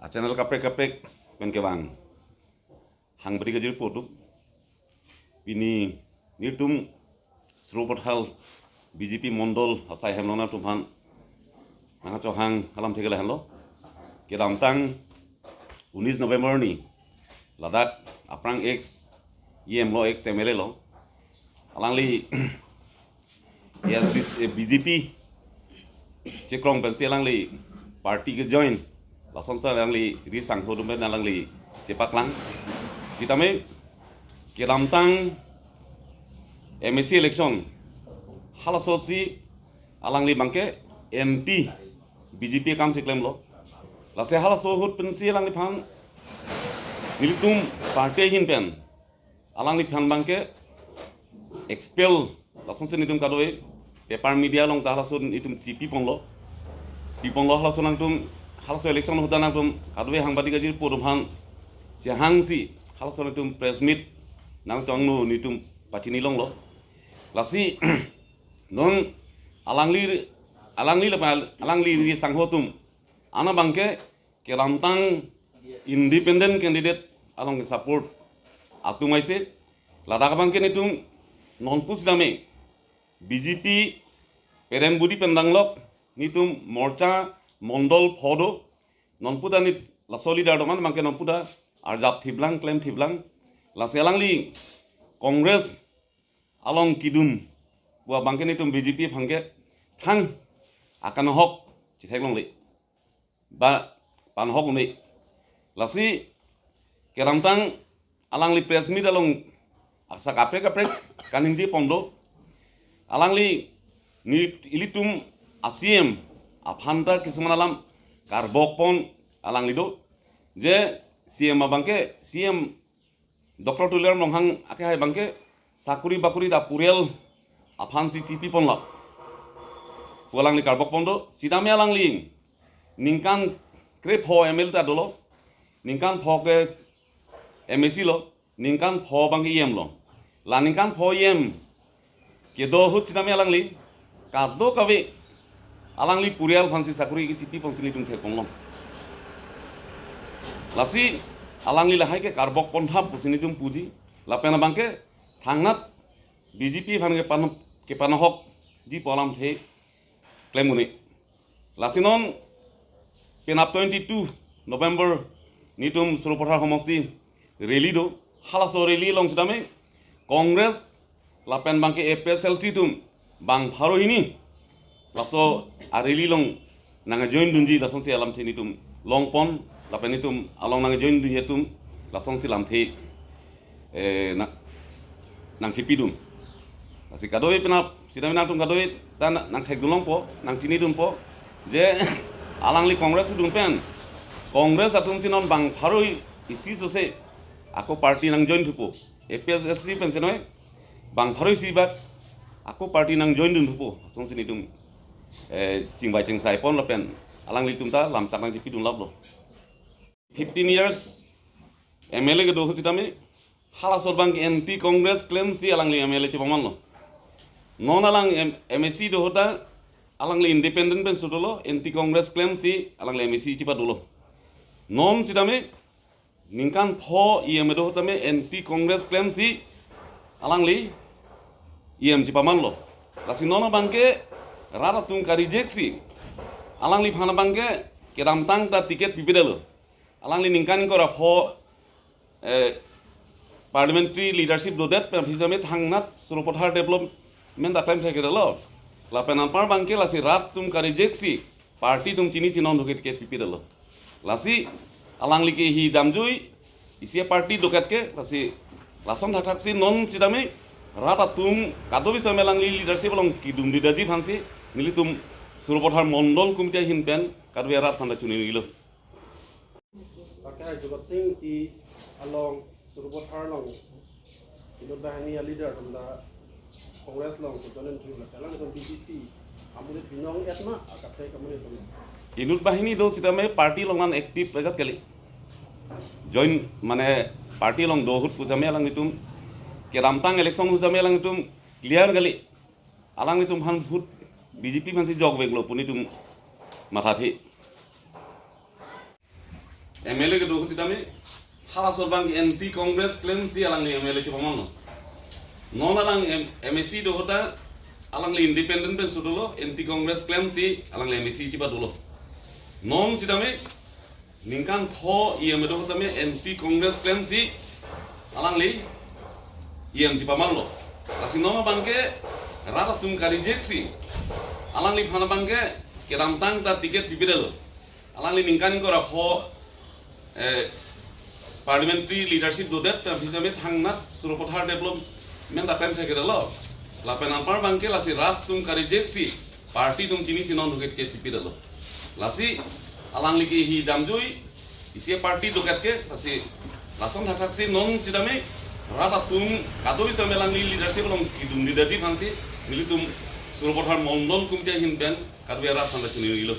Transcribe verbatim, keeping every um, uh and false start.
A channel kaprek kaprek pen kevang hangbari kajir po do. Pini nelitum Sarupathar B J P mondol asai hem along nangtum aphan nangchohang alamthe ke lahenlo. Kedamtang unis November ni ladak aphrang ex E M lo, ex M L A lo, alangli A S D C, eh, B J P chekrong pensi alangli party kejoin, lasonsi alangli ri sangho atum pen alangli chepaklang. Sitame kedamtang M A C election halaso si alangli abangke anti B J P akam si klemlo. Lasi halaso ahut pensi alangliphan nelitum party ahin pen alangliphan abangke expel, lasonsi nelitum kadokave paper media along ta halaso nelitum chipi ponlo. Pi ponlo halaso nangtum, halaso election ahut ta nangtum kadokave hangbari kajir po atum aphan chehangsi halaso nelitum press meet nangtongno nelitum pachini longlo. Lasi non alangli, alangli lapen alangli ri sangho atum ana abangke kedamtang independent candidate along ke support atum aise, ladak abangke nelitum nonpu sitame B J P peren budi pen danglok nelitum morcha mondol pho do, nonpu ta nelitum laso leader do man abangke nonpu ta arjap thiplang, klem thiplang. Lasi alangli Congress along kedun pu abangke nelitum B J P aphan ke thang akanhok chethek longle ba panhok un-e. Lasi kedamtang alangli press meet along aksa kaprek kaprek kaningje pon do. Alangli, neli, ilitum a C M aphan ta kisuman alam karbok pon alangli do. Je C M abangke, C M Doctor Tuliram Ronghang akehai abangke sakori bakori ta purial aphansi chipi ponlo pu alangli karbok pon do. Sitame alangli ningkan krepho M L A ta dolo, ningkan pho ke M A C lo, ningkan pho abangke E M lo. La ningkan pho E M kedo ahut sitame alangli kadokave alangli purial aphansi sakori kechipi ponsi nelitum thek ponlong. Lasi alangli lahai ke karbok pon thap pusi nelitum puji, lapen abangke thangnat B J P aphan ke pan, ke panhokji pu alamthe klem un-e. Lasi non penap twenty-two November nelitum Sarupathar homosti rally do. Halaso rally along sitame Congress lapen abangke A P H L C atum bang pharo hini laso a rally along nangjoin dunji lasonsi alamthe nelitum long pon, lapen nelitum along nangjoin dunji atum lasonsi lamthe, eh, na, nangchipi dun. Lasi kadokave penap sitame nangtum kadokave ta na, nangthek dun longpo, nangchini dunpo je alangli Congress dun pen Congress atumsi non bang pharo isi sose ako party nangjoin thupo, A P H L C pensi noi bang pharo isi bak ako party nangjoin dun thupo, lasonsi nelitum, eh, chingvai chingsai pon lapen alanglitum ta lamchak nangchipi dun laplo. Fifteen years M L A kedo ahut sitame halaso abangke anti Congress klemsi alangli M L A chepamanlo. Non alang M-, M A C do ahut ta alangli independent pensi dolo, anti Congress klemsi alangli M A C chepadolo. Non sitame ningkan pho E M do ahut tame anti Congress klemsi alangli E M chepamanlo. Lasi non abangke rat atum ka-reject si alangliphan abangke kedamtang ta ticket pipedetlo. Alangli ningkan ingkoi ra pho, eh, parliamentary leadership dodet pen aphi sitame thangnat Sarupathar development ta klemthekdetlo. Lapen anpar abangke lasi rat atum ka-reject si party atum chinisi non doket ke pipedetlo. Lasi alangli ke hi damjui isi a-party doket ke, lasi lason thakthaksi non sitame rat atum kadokave sitame alangli leadership along kedun didaji aphansi nelitum Sarupathar mondol committee ahin pen kadokave rat aphan ta chuningri lo. Pakai Jugat Sing ti along Sarupathar along inut banghini a-leader atum ta Congress along kejoin thu, lasi alangtum B J P amonit binong-et ma, akaprek amonit atum? Inut banghini do sitame party along an active ajat kali. Join mane party along do ahut pu sitame alanglitum kedamtang election pu sitame alanglitum clear kali. Alanglitum aphan vote B J P aphansi jokveklo pu nelitum mathathe. M L A kedo ahut sitame halaso abang anti Congress klemsi alangli M L A chepamanlo. Non alang M- M A C do ahut ta alangli independent pen sudolo, anti Congress klemsi alangli M A C chepadolo. Non sitame ningkan pho E M do ahut tame anti Congress klemsi alangli E M chepamanlo. Lasi non abangke rat atum ka-reject si alangliphan abangke kedamtang ta ticket pipedetlo. Alangli ningkan ingkoi ra pho eh, parliamentary leadership dodet pen phi sitame thangnat Sarupathar development akan thekdetlo. Lapen anpar abangke lasi rat atum ka-reject si party atum chinisi non doket ke pipedetlo. Lasi alangli ke hi damjui isi party doket ke, lasi lason thakthak si non sitame rat atum kadoi sitame alangli leadership along kedun di dadi aphansi nelitum Sarupathar Mondol Committee ahin pen kadoi rat aphan ta chinilo.